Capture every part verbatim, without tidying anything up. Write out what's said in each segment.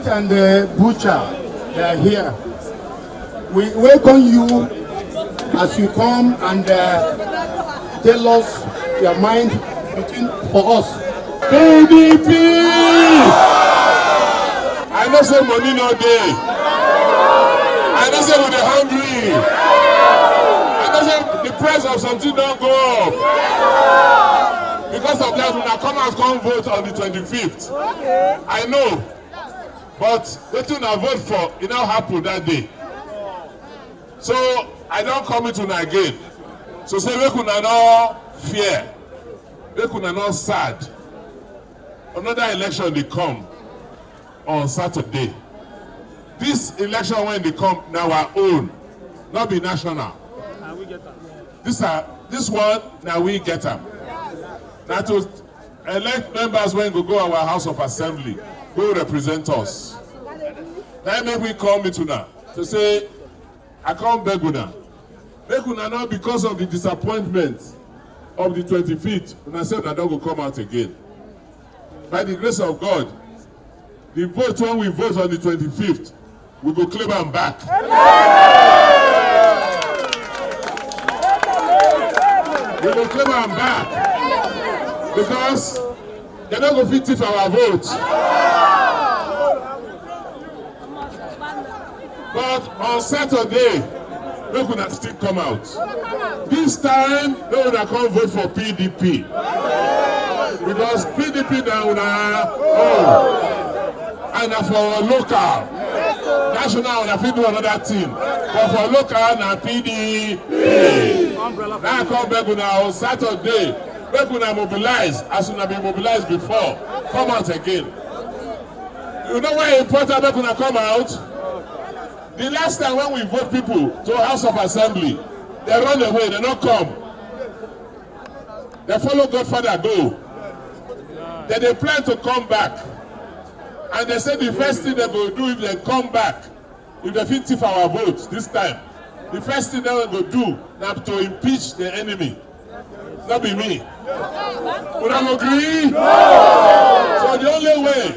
and uh, Butcher, they are here. We welcome you as you come and uh, tell us your mind between for us. P D P! I know say money no dey. I know say we dey hungry. I know say the price of something don go up. Because of that, una come out come vote on the twenty-fifth. I know. But wetin una vote for, e no happen that day. So I don come meet una again. So say make una no fear, make una no sad. Another election dey come on Saturday. This election wey dey come na our own, no be national. This are this one na we get am. Na to elect members wey go go our House of Assembly, go represent us. Na im make we come meet una to say, I come beg una, make una no, because of the disappointment of the twenty-fifth, una say una don go come out again. By the grace of God, the vote wey we vote on the twenty-fifth, we go claim am back. We go claim am back because dem no go fit thief our vote. But on Saturday, make una still come out. This time, make una come vote for P D P. Because P D P na una own. And na for our local. National, una fit do another thing. But for local, na P D P. Now I come beg una on Saturday, make una mobilize as una been mobilized before. Come out again. You know why e important make una come out? The last time when we vote people to House of Assembly, they run away, they no come. They follow Godfather go. Then they plan to come back. And they say the first thing they go do if they come back, if they fit thief our vote this time, the first thing they go do na to impeach the enemy. No be me. Una go gree? So the only way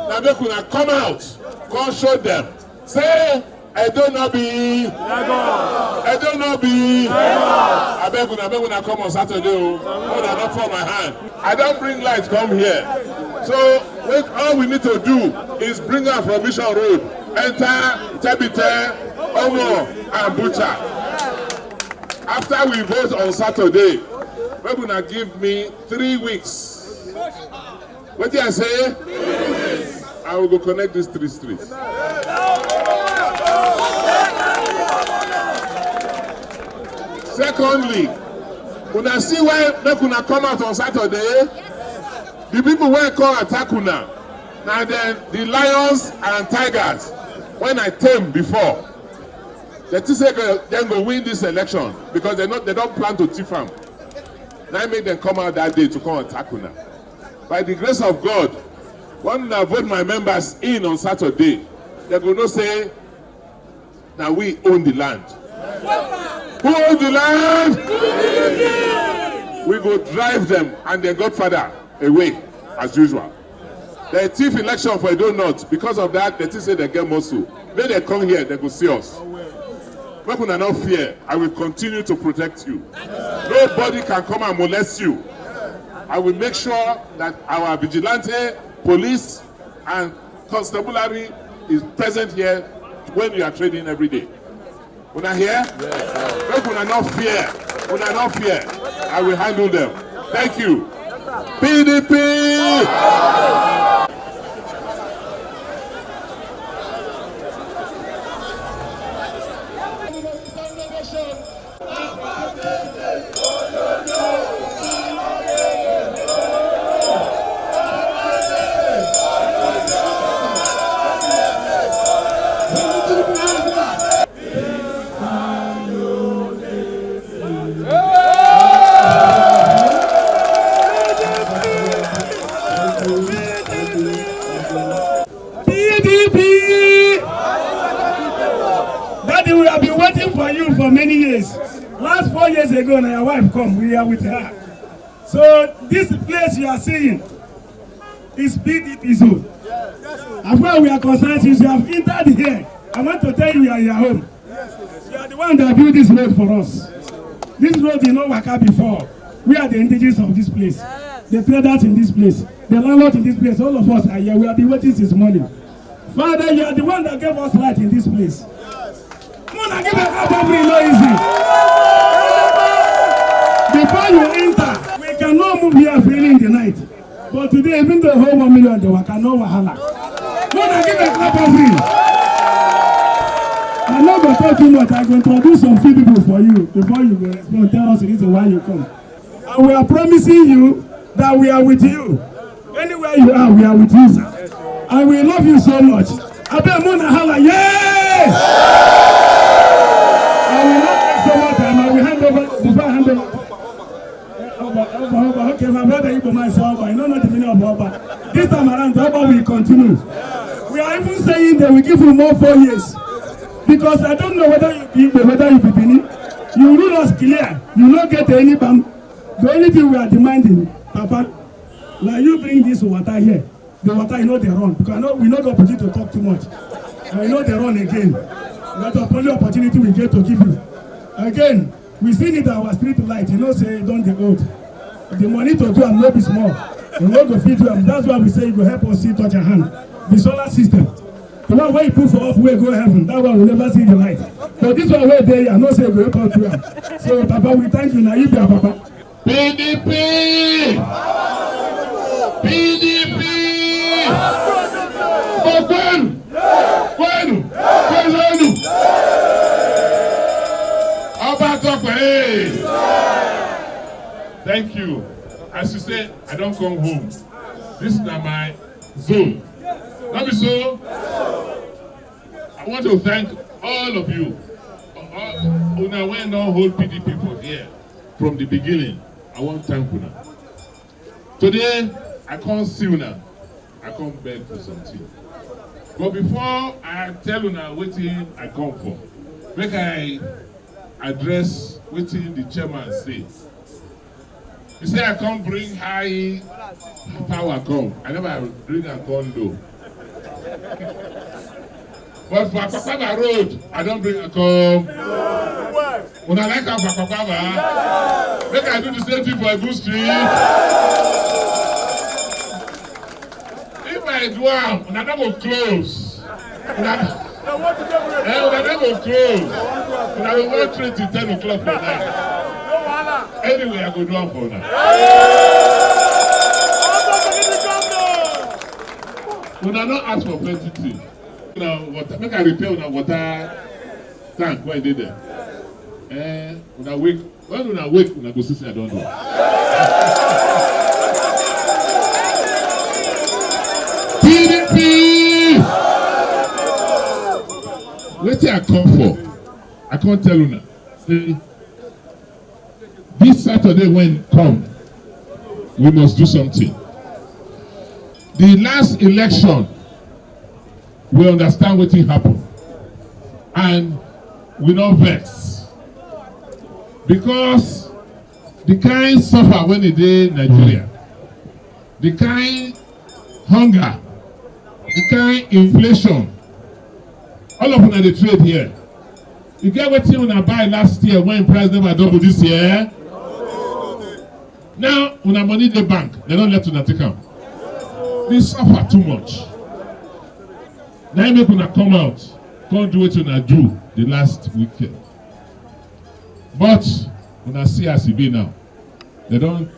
na make una come out, come show them. Say, Edo no be. Edo no be. Abeg una, make una come on Saturday o. Make una no fall my hand. I don bring light come here. So wait, all we need to do is bring am from Mission Road, enter Tebite, Omo, and Butcher. After we vote on Saturday, make una give me three weeks. Wetin I say? I will go connect these three streets. Secondly, una see why make una come out on Saturday? The people wey come attack una na dem, the lions and tigers wey I tame before. Dem think say dem go win this election because dem no, dem don plan to thief am. Na im make dem come out that day to come attack una. By the grace of God, when una vote my members in on Saturday, dem go know say na we own the land. Who own the land? We go drive them and their godfather away as usual. They thief election for Edo North. Because of that, they think say they get muscle. Make they come here, they go see us. Make una no fear. I will continue to protect you. Nobody can come and molest you. I will make sure that our vigilante, police, and constabulary is present here when you are trading every day. Una hear? Make una no fear. Una no fear. I will handle them. Thank you. P D P! P D P! Daddy, we have been waiting for you for many years. Last four years ago, na your wife come, we are with her. So this place you are seeing, It's P D P zone. As far as we are concerned, since you have entered here, I want to tell you, you are in your home. You are the one that built this road for us. This road did not work out before. We are the indigenous of this place. The traders in this place, the landlord in this place, all of us are here. We have been waiting since morning. Father, you are the one that gave us light in this place. Una give a clap offering, no easy. Before you enter, we cannot move here freely in the night. But today, even though whole one million dey waka, no wahala. Una give a clap offering. I no go talk too much. I go introduce some few people for you before you go respond. Tell us the reason why you come. And we are promising you that we are with you. Anywhere you are, we are with you, sir. And we love you so much. Abeg, una holla, yay! I will not take so much time. I will hand over, before I hand over. Oba, Oba, Oba. Okay, my brother Igbo man say Oba. You don't know the meaning of Oba. This time around, Oba will continue. We are even saying that we give you more four years. Because I don't know whether you be Igbo, whether you be Benin. You rule us clear. You no get any bam. The only thing we are demanding, Papa, na you bring this water here. The water, you know, they run. Because I know we no go opportunity to talk too much. And you know they run again. That's the only opportunity we get to give you. Again, we still need our street light. You know, say, don't dey old. The money to do am no be small. We no go fit do am. That's why we say you go help us see touch your hand. The solar system. The one wey you put for up wey go heaven, that one will never see the light. But this one wey dey here, I know say we go help us do am. So, Papa, we thank you. Now you be our Papa. P D P! P D P! Kwenu! Kwenu! Kwenu! Oba Tokwe! Thank you. As you say, I don't come home. This is not my zone. Not be so? I want to thank all of you. All, una wey don hold P D P for here from the beginning, I wan thank una. Today, I come see una, I come beg for something. But before I tell una wetin I come for, make I address wetin the chairman say. He say I come bring high power come. I never bring am come low. But for Akpakpava Road, I don bring am come. Una like am for Akpakpava? Make I do the same thing for Egun Street. If I do am, una no go close. Una, eh, una no go close. Una go go trade till ten o'clock for night. Anyway, I go do am for una. Una no ask for plenty thing. Una water, make I repair una water tank wey dey there. Eh, una wake, when una wake, una go see say I don do am. P D P! Wetin I come for? I come tell una say this Saturday wey come, we must do something. The last election, we understand wetin happen, and we no vex because the kind suffer wey e dey Nigeria, the kind hunger, the kind inflation, all of una dey trade here. You get wetin una buy last year when price never double this year? Now una money dey bank, dem don let una take am. We suffer too much. Na im make una come out, come do wetin una do the last weekend. But una see as e be now. Dem don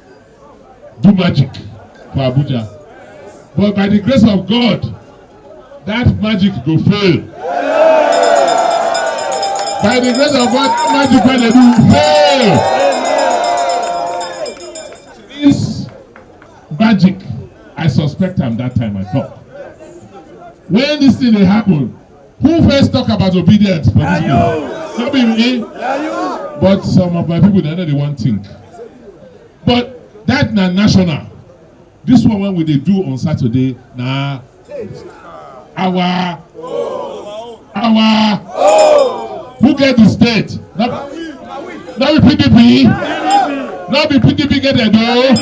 do magic for Abuja. But by the grace of God, that magic go fail. By the grace of God, that magic wey dem do fail. This magic, I suspect am that time I talk. When this thing dey happen, who first talk about obedience for this place? No be me. But some of my people, dem no dey wan think. But that na national. This one wey we dey do on Saturday na our, our, who get the state? Na, na be P D P? Na be P D P get Edo?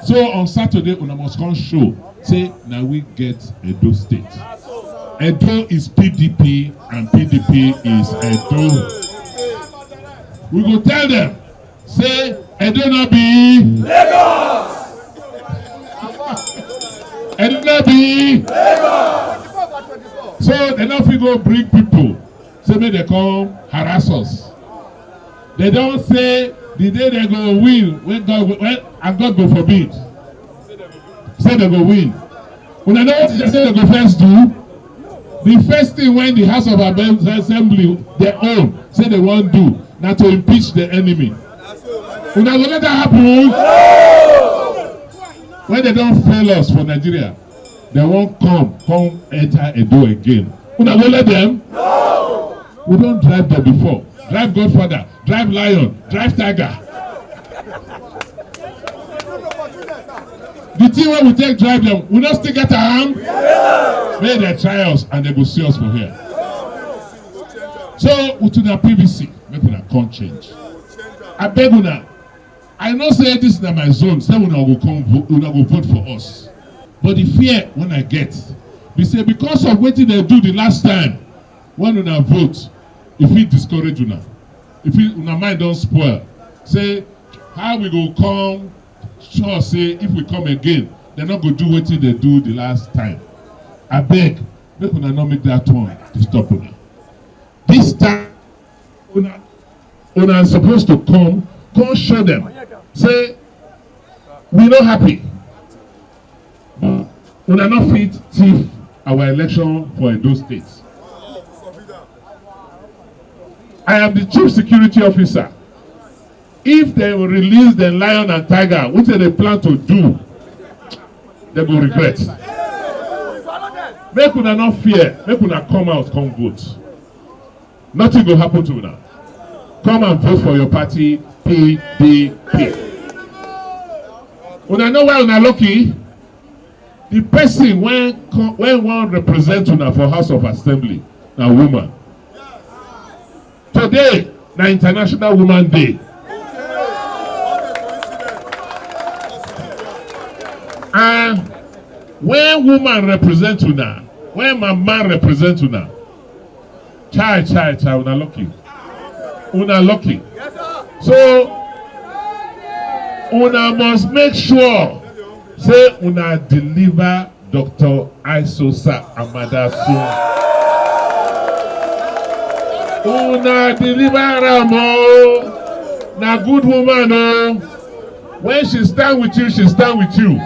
So on Saturday, una must come show say na we get Edo State. Edo is P D P and P D P is Edo. We go tell them say Edo no be Lagos. Edo no be Lagos. So they no fit go bring people say make they come harass us. They don say the day they go win, when God go, when, and God go forbid, say they go win. Una know what they say they go first do? The first thing when the House of Assembly, their own, say they wan do, na to impeach the enemy. Una go let that happen? When they don fail us for Nigeria, they wan come, come enter Edo again. Una go let them? We don drive them before. Drive Godfather, drive Lion, drive Tiger. The thing wey we take drive them, we no still get am? Make dem try us and they go see us for here. So, with una P V C, make una come change. Abeg una, I know say this na my zone, say una go come vo-, una go vote for us. But the fear when I get be say because of wetin they do the last time, when una vote, e fit discourage una. E fit, una mind don spoil. Say, how we go come sure say if we come again, they no go do wetin they do the last time? Abeg, make una no make that one disturb una. This time, una, una suppose to come, come show them say we no happy. Una no fit thief our election for Edo State. I am the chief security officer. If they release the lion and tiger, which they plan to do, they go regret. Make una no fear. Make una come out, come vote. Nothing go happen to una. Come and vote for your party, P D P. Una know why una lucky? The person when co-, when wan represent una for House of Assembly na woman. Today na International Woman Day. And when woman represent una, when my man represent una, chai, chai, chai, una lucky. Una lucky. So, una must make sure say una deliver Doctor Isosa Amadasun. Una deliver am o. Na good woman o. When she stand with you, she stand with you.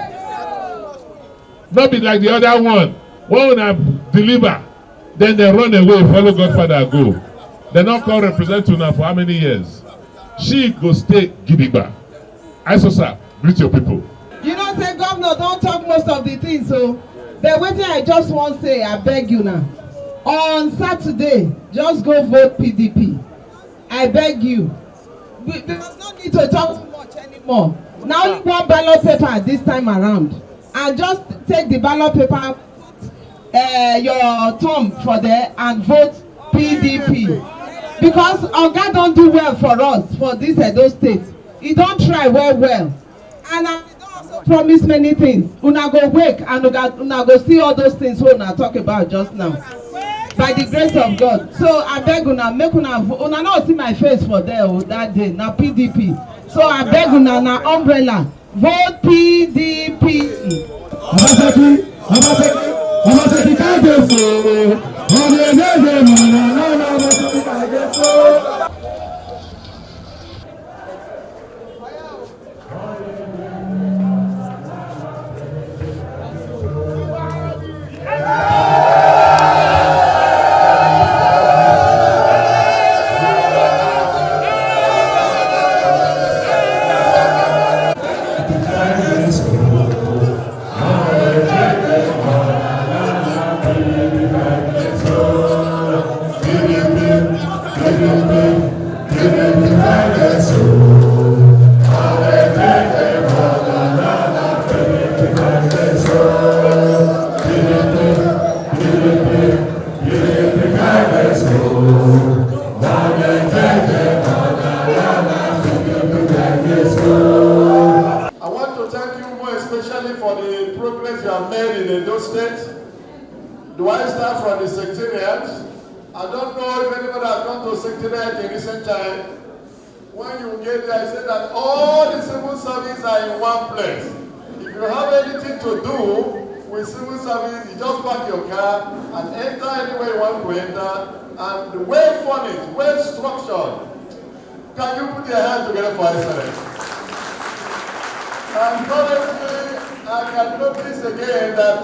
No be like the other one. When una deliver, then they run away, follow Godfather go. They no come represent una for how many years? She go stay gidigba. Isosa, greet your people. You know say governor don talk most of the things, so, but wetin I just wan say, I beg you now. On Saturday, just go vote P D P. I beg you. We, there is no need to talk too much anymore. Na only one ballot paper this time around. And just take the ballot paper, put, eh, your thumb for there and vote P D P. Because Oga don do well for us for this Edo State. He don try well well. And I don also promise many things. Una go wake and una, una go see all those things wey una talk about just now. By the grace of God. So I beg una, make una vo-, una no see my face for there o, that day. Na P D P. So I beg una, na umbrella. Vote P D P. Obaseki, Obaseki, Obaseki, Kábíyèsí o. Ọmọ ẹgbẹ́ ìgbẹ́ mọ̀ náà, náà, náà, Obaseki, Kábíyèsí o. Start from the secretariat. I don't know if anybody has gone to secretariat in recent time. When you get there, I say that all the civil service are in one place. If you have anything to do with civil service, you just park your car and enter anywhere you want to enter, and well furnished, well structured. Can you put your hands together for excellence? And currently, I can notice again that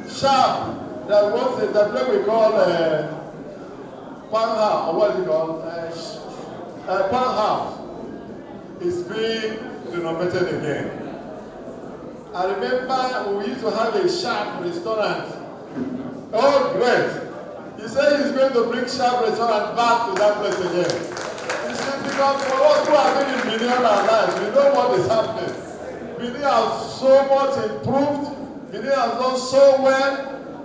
sharp, that what is that place we call uh, Pan House, or what is it called? Uh, sh- uh, Pan House is being renovated again. I remember we used to have a sharp restaurant. Oh, great. He said he's going to bring sharp restaurant back to that place again. You see, because for us who have been in Benin all our lives, we know what is happening. Benin has so much improved. Benin has done so well.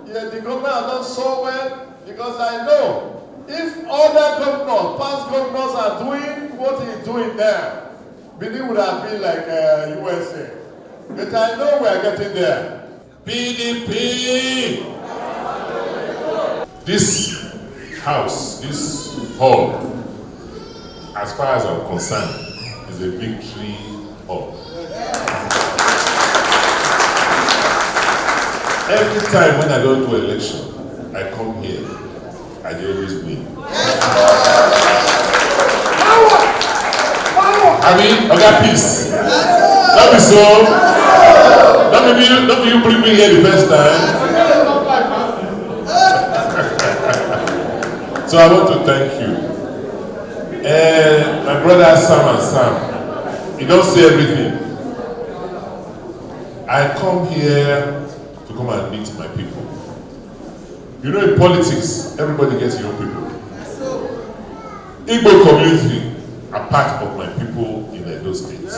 Yet the government has done so well because I know if other governors, past governors are doing what he's doing there, Benin would have been like uh, U S A. But I know we are getting there. P D P! This house, this hall, as far as I'm concerned, is a victory hall. Every time when I don't do election, I come here. I dey always win. Abi, Oga Peace. No be so. No be you, no be you bring me here the first time. So I want to thank you. Eh, my brother Sam and Sam, you don't say everything. I come here to come and meet my people. You know, in politics, everybody gets your people. Igbo community are part of my people in Edo State.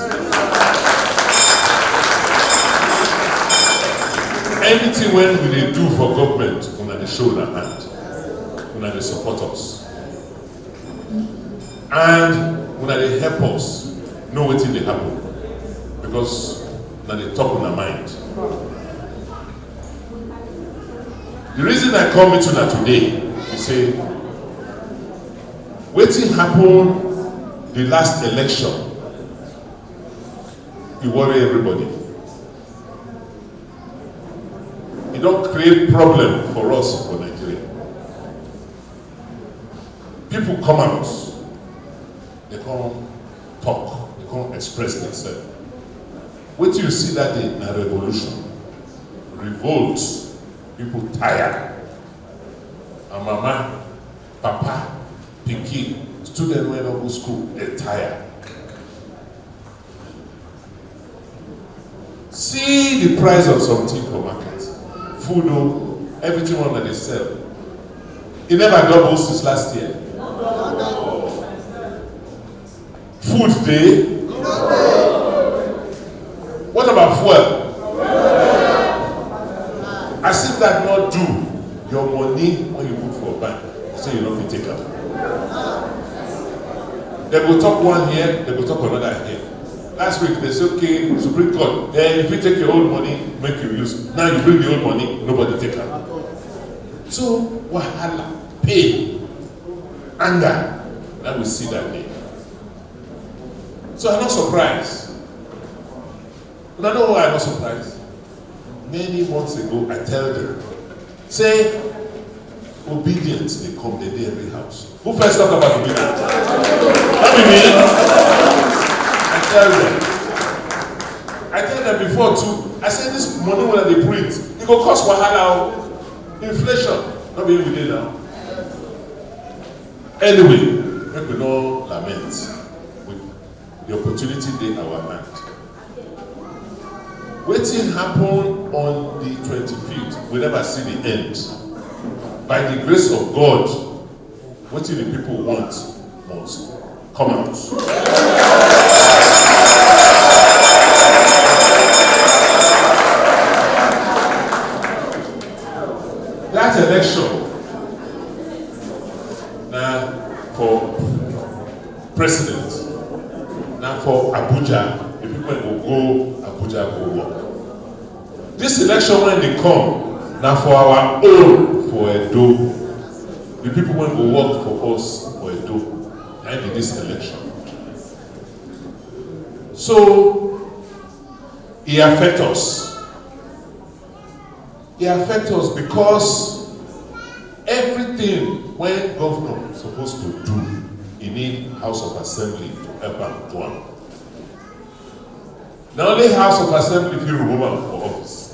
Anything when we dey do for government, una dey show una hand, una dey support us, and una dey help us know wetin dey happen because una dey talk una mind. The reason I come meet una today be say wetin happen the last election e worry everybody. E don create problem for us for Nigeria. People come out, they come talk, they come express themselves. Wetin you see that day na revolution, revolt. People tire. And mama, papa, pikin, student wey no go school, they tire. See the price of something for market. Food o, everything wey dem dey sell. E never double since last year. Food dey. What about fuel? As if that not do, your money when you put for bank, say you no fit take am. Dem go talk one here, dem go talk another here. Last week they say, okay, Supreme Court, then if you take your own money, make you use. Now you bring the own money, nobody take am. So wahala, pain, anger, that we see that day. So I'm not surprised. Una know why I'm not surprised? Many months ago, I tell them, say, obedience dey come, dey dey every house. Who first talk about obedience? No be me. I tell them. I tell them before too. I say this money wey dem dey print, e go cause wahala o. Inflation, no be we dey now. Anyway, make we no lament. We, the opportunity dey our hand. Wetin happen on the twenty-fifth, we never see the end. By the grace of God, wetin the people want must come out. That election na for president, na for Abuja, the people go go Abuja go work. This election wey dey come na for our own, for Edo, the people wey go work for us for Edo, na be this election. So e affect us. E affect us because everything wey governor suppose to do, e need House of Assembly to help am do am. Na only House of Assembly fit remove am for office.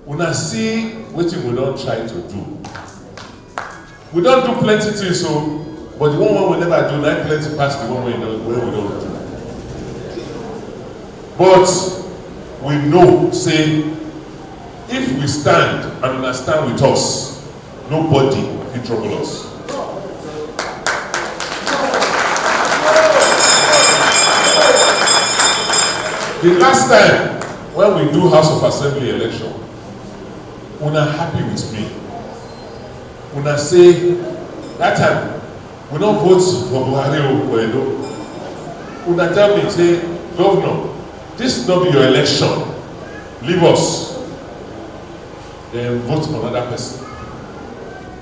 Una see wetin we don try to do. We don do plenty things o, but the one wey we never do na plenty pass the one wey don, wey we don do. But we know say if we stand and una stand with us, nobody fit trouble us. The last time when we do House of Assembly election, una happy with me. Una say that time we no vote for Buhari o, for Edo. Una tell me say, "Governor, this no be your election. Leave us." Then vote for another person.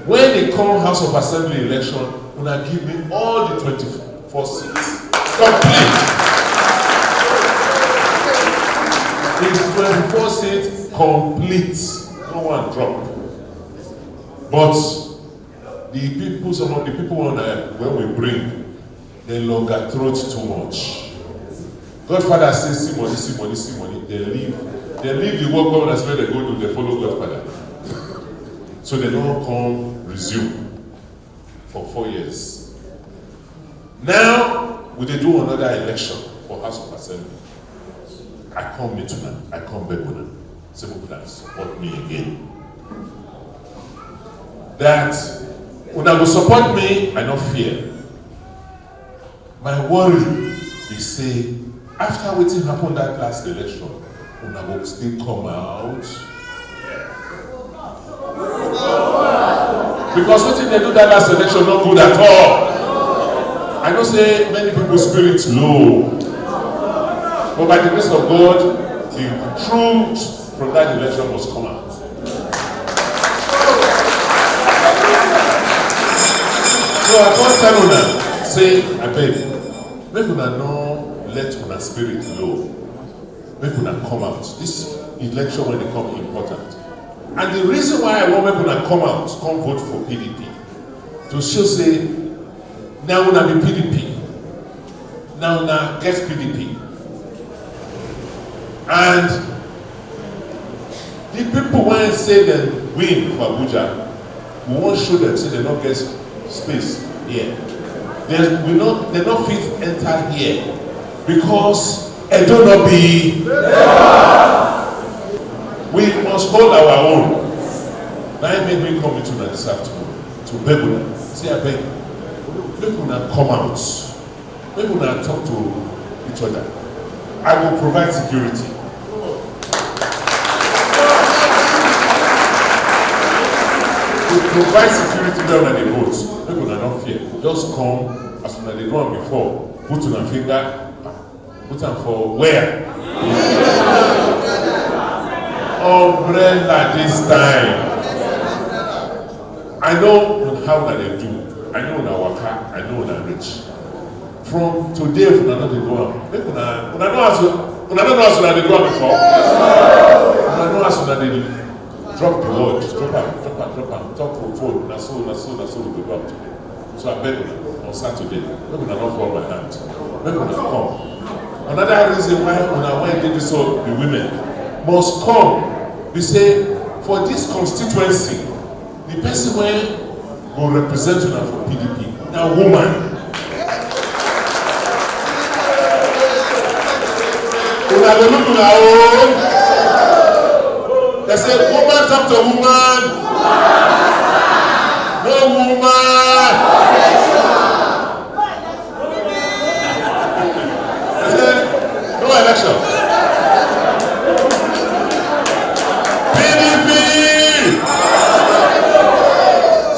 When e come House of Assembly election, una give me all the twenty-four seats. Complete. It's twenty-four seats complete. No one drop. But the people, some of the people wey una, wey we bring, dem longer throat too much. Godfather say, "See money, see money, see money." Dem leave, dem leave the work wey una say dem go do, dem follow Godfather. So dem no come resume for four years. Now we dey do another election for House of Assembly. I come meet una, I come beg una, say make una support me again. That una go support me, I no fear. My worry be say after wetin happen that last election, una go still come out. Because wetin dem do that last election no good at all. I know say many people spirit low, but by the grace of God, the truth from that election must come out. So I come tell una say, abeg, make una no let una spirit low. Make una come out. This election wey dey come important. And the reason why I want make una come out, come vote for P D P, to show say na una be P D P, na una get P D P. And the people wey say dem win for Abuja, we wan show dem say dem no get space here. Dem, we no, dem no fit enter here because Edo no be. We must hold our own. Na im make me come meet una this afternoon to beg una. Say, abeg, make una come out. Make una talk to each other. I go provide security. We provide security where una dey vote. Make una no fear. Just come as una dey do am before. Put una finger. Put am for where? Umbrella this time. I know how una dey do. I know una waka. I know una reach. From today, if una no dey do am, make una, una know as una, una no know as una dey do am before. Una know as una dey drop the word, drop am, drop am, drop am, talk for phone. Na so, na so, na so we go do am today. So I beg una, on Saturday, make una no fall my hand. Make una come. Another reason why una, why dey this, so the women must come. Be say for this constituency, the person wey go represent una for P D P na woman. Una go look una own. They say woman talk to woman. No woman. They say no election. P D P.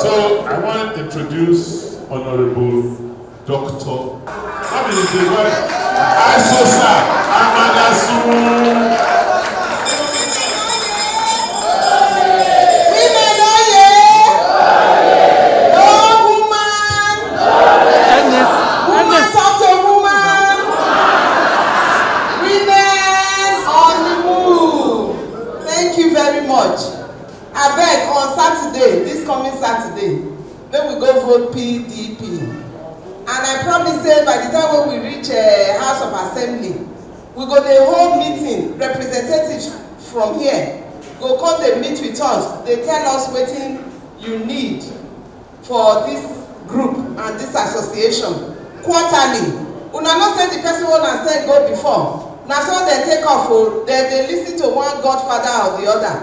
So I want to introduce Honorable Doctor Asosa Amadasu. say by the time when we reach uh, House of Assembly, we go dey hold meeting, representatives from here go come dey meet with us, dey tell us wetin you need for this group and this association quarterly. Una know say the person wey una send go before, na so dem take off o. Dem dey listen to one godfather or the other.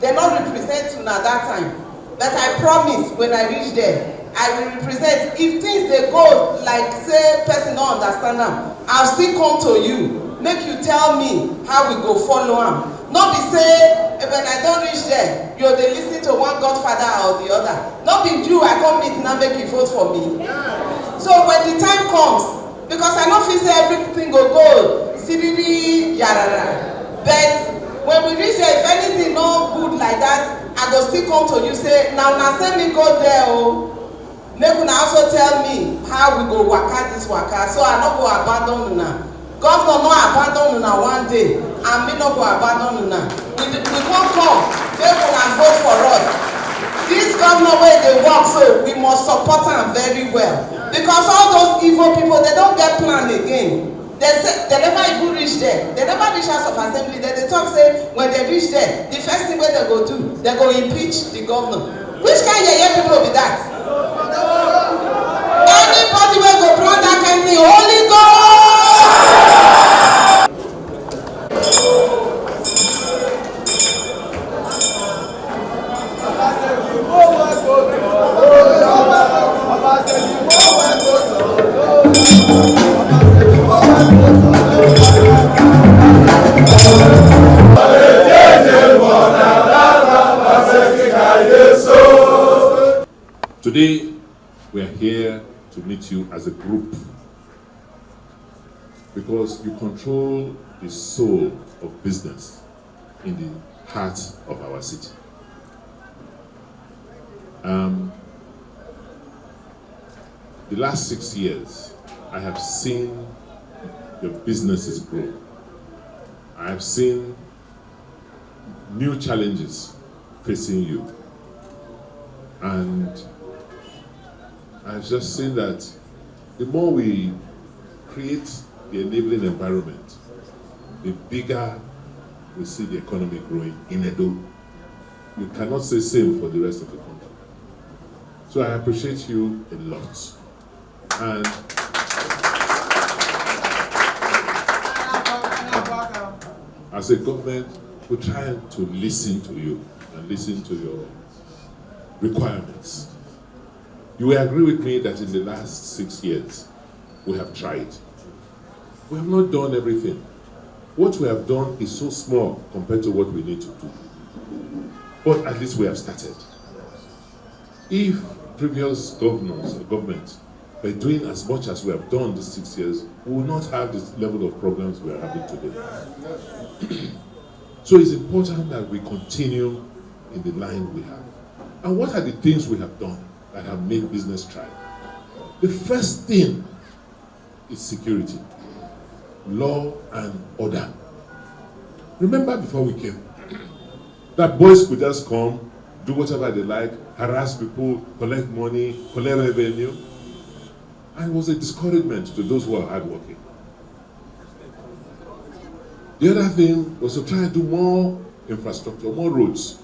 Dem no represent una that time, but I promise when I reach there, I will represent. If things dey go like say person no understand am, I still come to you, make you tell me how we go follow am. No be say eh, when I don reach there, you dey listen to one godfather or the other. No be you I come meet now, make you vote for me. So when the time comes, because I no fit say everything go go siriri yarara, but when we reach there, if anything no good like that, I go still come to you say na una send me go there o. Make una also tell me how we go waka this waka, so I no go abandon una. Governor no abandon una one day, and me no go abandon una. We, we come come, make una vote for us. This governor wey dey work so, we must support am very well, because all those evil people, they don't get plan again. They say they never even reach there. They never reach House of Assembly. They dey talk say when they reach there, the first thing wey they go do, they go impeach the governor. Which kind yeye people be that? Anybody wey go plan that kind thing, Holy Ghost! Today, we are here to meet you as a group because you control the soul of business in the heart of our city. Um, the last six years, I have seen your businesses grow. I have seen new challenges facing you. And I've just seen that the more we create the enabling environment, the bigger we see the economy growing in Edo. You cannot say same for the rest of the country. So I appreciate you a lot. And as a government, we try to listen to you and listen to your requirements. You will agree with me that in the last six years, we have tried. We have not done everything. What we have done is so small compared to what we need to do. But at least we have started. If previous governors or government were doing as much as we have done these six years, we will not have this level of problems we are having today. So it's important that we continue in the line we have. And what are the things we have done that have made business thrive? The first thing is security, law and order. Remember before we came, that boys could just come, do whatever they like, harass people, collect money, collect revenue. And it was a discouragement to those who are hardworking. The other thing was to try and do more infrastructure, more roads.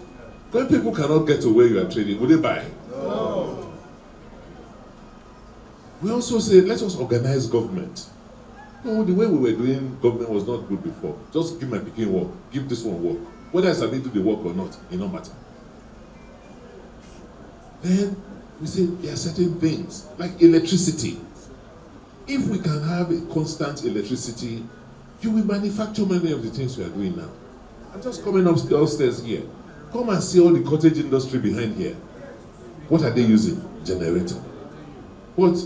When people cannot get to where you are trading, will they buy? No. We also say, let us organize government. No, the way we were doing government was not good before. Just give my pikin work, give this one work. Whether I sabi do the work or not, it no matter. Then we say there are certain things like electricity. If we can have a constant electricity, you will manufacture many of the things we are doing now. I'm just coming upstairs here. Come and see all the cottage industry behind here. What are they using? Generator. But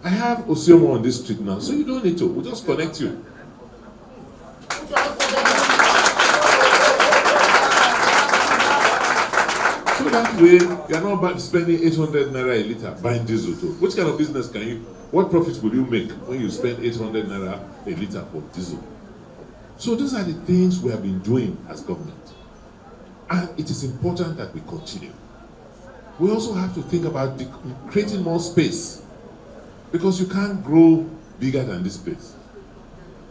I have Ossiomo on this street now, so you don't need to. We'll just connect you. So that way, you are not bu- spending eight hundred naira a liter buying diesel too. Which kind of business can you? What profit will you make when you spend eight hundred naira a liter for diesel? So those are the things we have been doing as government, and it is important that we continue. We also have to think about the, creating more space, because you can't grow bigger than this place.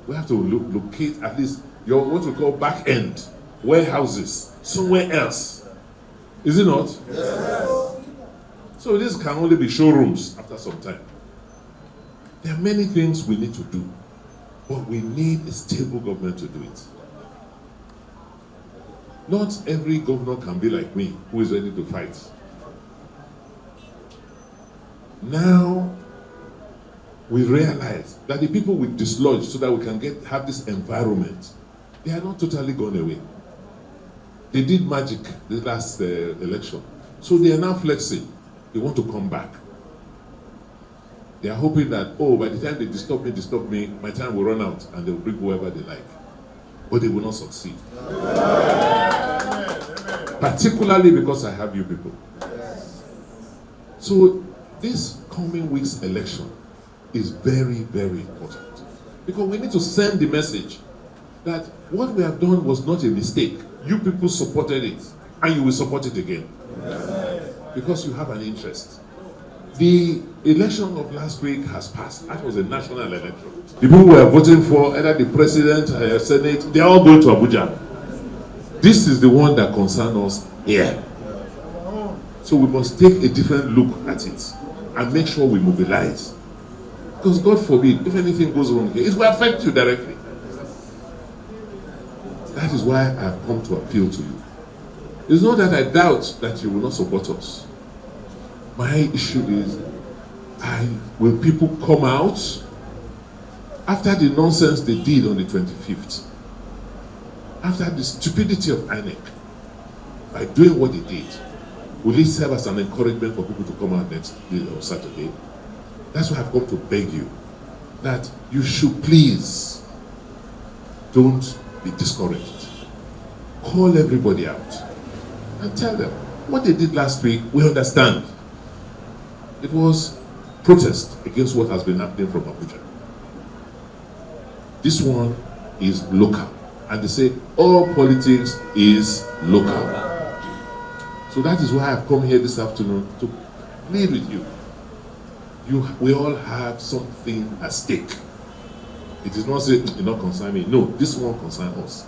We have to look, locate at least your, what we call, back end warehouses somewhere else. Is it not? So this can only be showrooms after some time. There are many things we need to do, but we need a stable government to do it. Not every governor can be like me, who is ready to fight. Now we realize that the people we dislodge so that we can get, have this environment, they are not totally gone away. They did magic the last uh, election. So they are now flexing. They want to come back. They are hoping that, oh, by the time they disturb me, disturb me, my time will run out and they will bring whoever they like. But they will not succeed. Particularly because I have you people. So this coming week's election is very, very important. Because we need to send the message that what we have done was not a mistake. You people supported it, and you will support it again. Because you have an interest. The election of last week has passed. That was a national election. The people we are voting for, either the president, uh, Senate, they are all going to Abuja. This is the one that concerns us here. So we must take a different look at it and make sure we mobilize. Because God forbid, if anything goes wrong here, it will affect you directly. That is why I have come to appeal to you. It's not that I doubt that you will not support us. My issue is, I, will people come out after the nonsense they did on the twenty-fifth? After the stupidity of INEC, by doing what they did, will it serve as an encouragement for people to come out next day or Saturday? That's why I've come to beg you that you should please don't be discouraged. Call everybody out and tell them what they did last week, we understand. It was protest against what has been happening from Abuja. This one is local. And they say all politics is local. So that is why I've come here this afternoon to plead with you. You, we all have something at stake. It is not say it not concern me. No, this one concern us.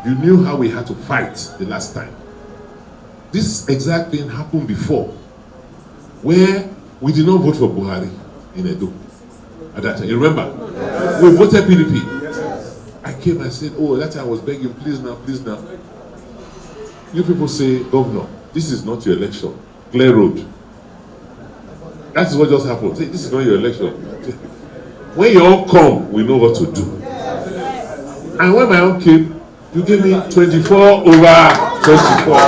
You knew how we had to fight the last time. This exact thing happened before, where we did not vote for Buhari in Edo. At that time, you remember? We voted P D P. I came, I said, oh, that time I was begging, please now, please now. You people say, Governor, this is not your election. Clear road. That is what just happened. Say, this is not your election. When you all come, we know what to do. And when my own came, you gave me twenty-four over twenty-four.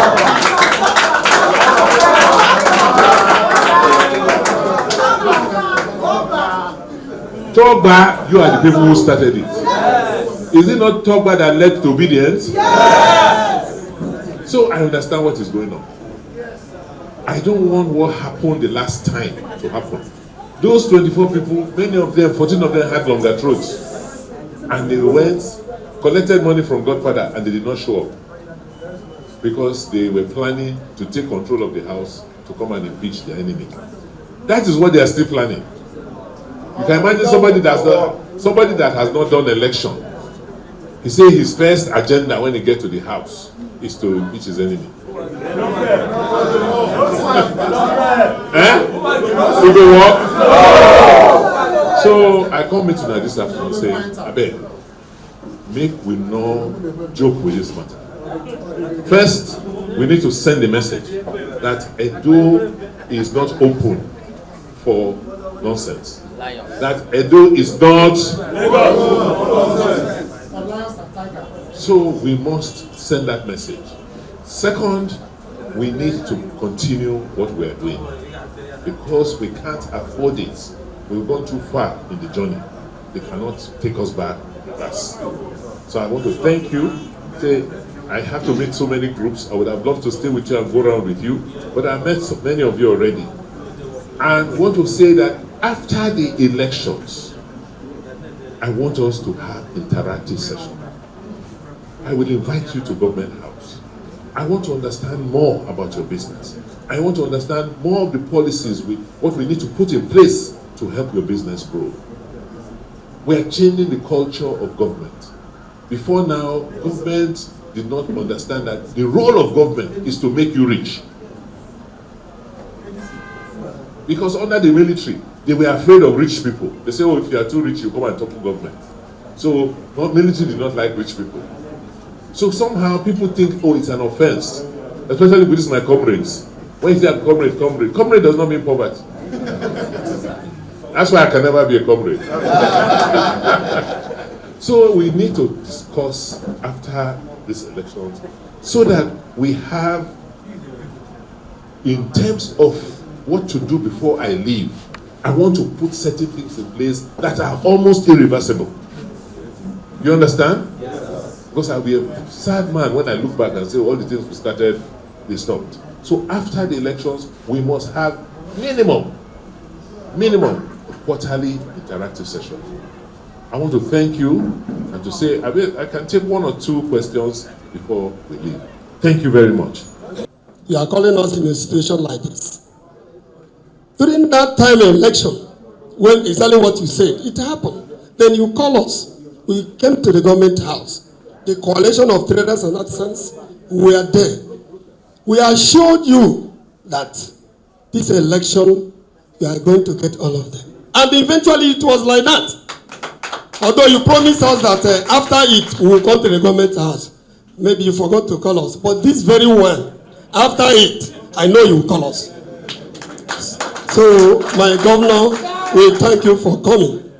Togba, you are the people who started it. Is it not Togba that led to obedience? So I understand what is going on. I don't want what happened the last time to happen. Those twenty-four people, many of them, fourteen of them had longer throats. And they went, collected money from Godfather, and they did not show up. Because they were planning to take control of the house to come and impeach their enemy. That is what they are still planning. You can imagine somebody that's not, somebody that has not done election. He say his first agenda when he get to the house is to impeach his enemy. Eh? It go work? So I come meet una this afternoon say, abeg, make we no joke with this matter. First, we need to send a message that Edo is not open for nonsense. That Edo is not. So we must send that message. Second, we need to continue what we are doing because we can't afford it. We've gone too far in the journey. They cannot take us back. That's, so I want to thank you. Say, I have to meet so many groups. I would have loved to stay with you and go around with you, but I met so many of you already. And want to say that after the elections, I want us to have interactive session. I will invite you to Government House. I want to understand more about your business. I want to understand more of the policies, we, what we need to put in place to help your business grow. We are changing the culture of government. Before now, government did not understand that the role of government is to make you rich. Because under the military, they were afraid of rich people. They say, "Oh, if you are too rich, you come and topple government." So, well, military did not like rich people. So somehow people think, "Oh, it's an offense." Especially with these my comrades. When you say a comrade, comrade, comrade does not mean poverty. That's why I can never be a comrade. So we need to discuss after these elections so that we have, in terms of what to do before I leave, I want to put certain things in place that are almost irreversible. You understand? Yes. Because I'll be a sad man when I look back and say all the things we started, they stopped. So after the elections, we must have minimum, minimum quarterly interactive session. I want to thank you and to say, I, will, I can take one or two questions before we leave. Thank you very much. You are calling us in a situation like this. During that time election, when exactly what you said, it happened. Then you call us. We came to the government house. The coalition of traders and artisans were there. We assured you that this election, you are going to get all of them. And eventually it was like that. Although you promised us that, uh, after it, we will come to the government house. Maybe you forgot to call us. But this very one, after it, I know you will call us. So, my governor, we thank you for coming.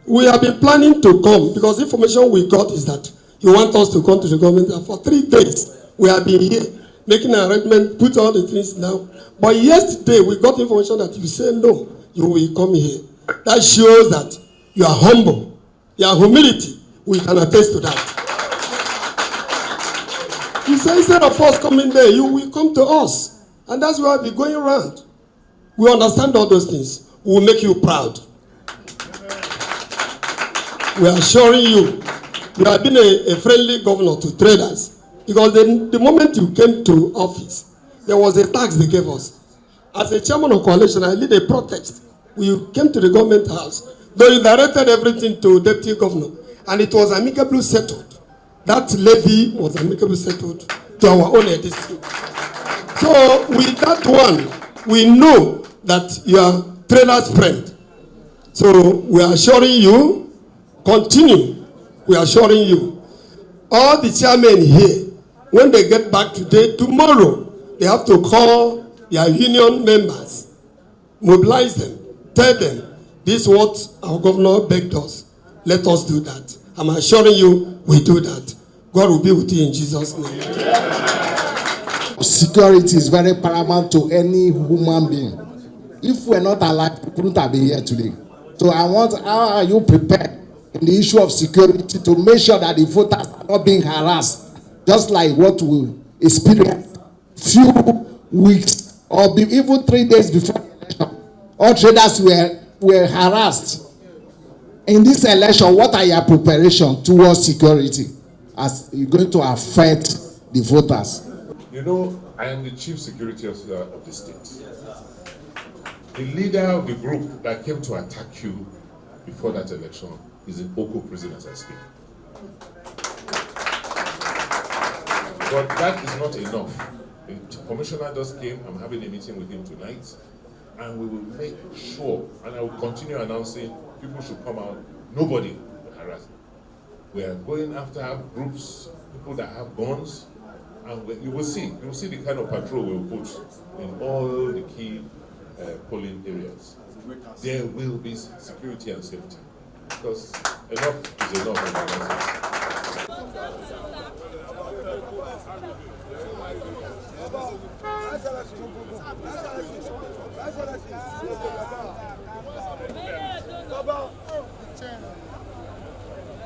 We have been planning to come because the information we got is that you want us to come to the government, and for three days, we have been here making an arrangement, put all the things down. But yesterday, we got information that you say no, you will come here. That shows that you are humble. Your humility, we can attest to that. You say instead of us coming there, you will come to us. And that's why we going around. We understand all those things. We will make you proud. We are assuring you, you have been a, a friendly governor to traders. Because the, the moment you came to office, there was a tax they gave us. As a chairman of coalition, I lead a protest. We came to the government house. Though you directed everything to deputy governor, and it was amicably settled. That levy was amicably settled to our own district. So with that one, we know that you are traders' friend. So we are assuring you, continue. We are assuring you. All the chairmen here, when they get back today, tomorrow, they have to call their union members, mobilize them, tell them, "This is what our governor begged us. Let us do that." I'm assuring you, we do that. God will be with you in Jesus' name. Security is very paramount to any human being. If we're not alive, we couldn't have been here today. So I want, how are you prepared in the issue of security to make sure that the voters are not being harassed, just like what we experienced few weeks or be, even three days before the election? All traders were, were harassed. In this election, what are your preparation towards security as it's going to affect the voters? You know, I am the chief security officer of the state. The leader of the group that came to attack you before that election is in Oko prison as I speak. But that is not enough. The commissioner just came. I'm having a meeting with him tonight, and we will make sure, and I will continue announcing, people should come out. Nobody will harass them. We are going after groups, people that have guns, and we, you will see, you will see the kind of patrol we will put in all the key, uh, polling areas. There will be security and safety. Because enough is enough of the nonsense. Baba,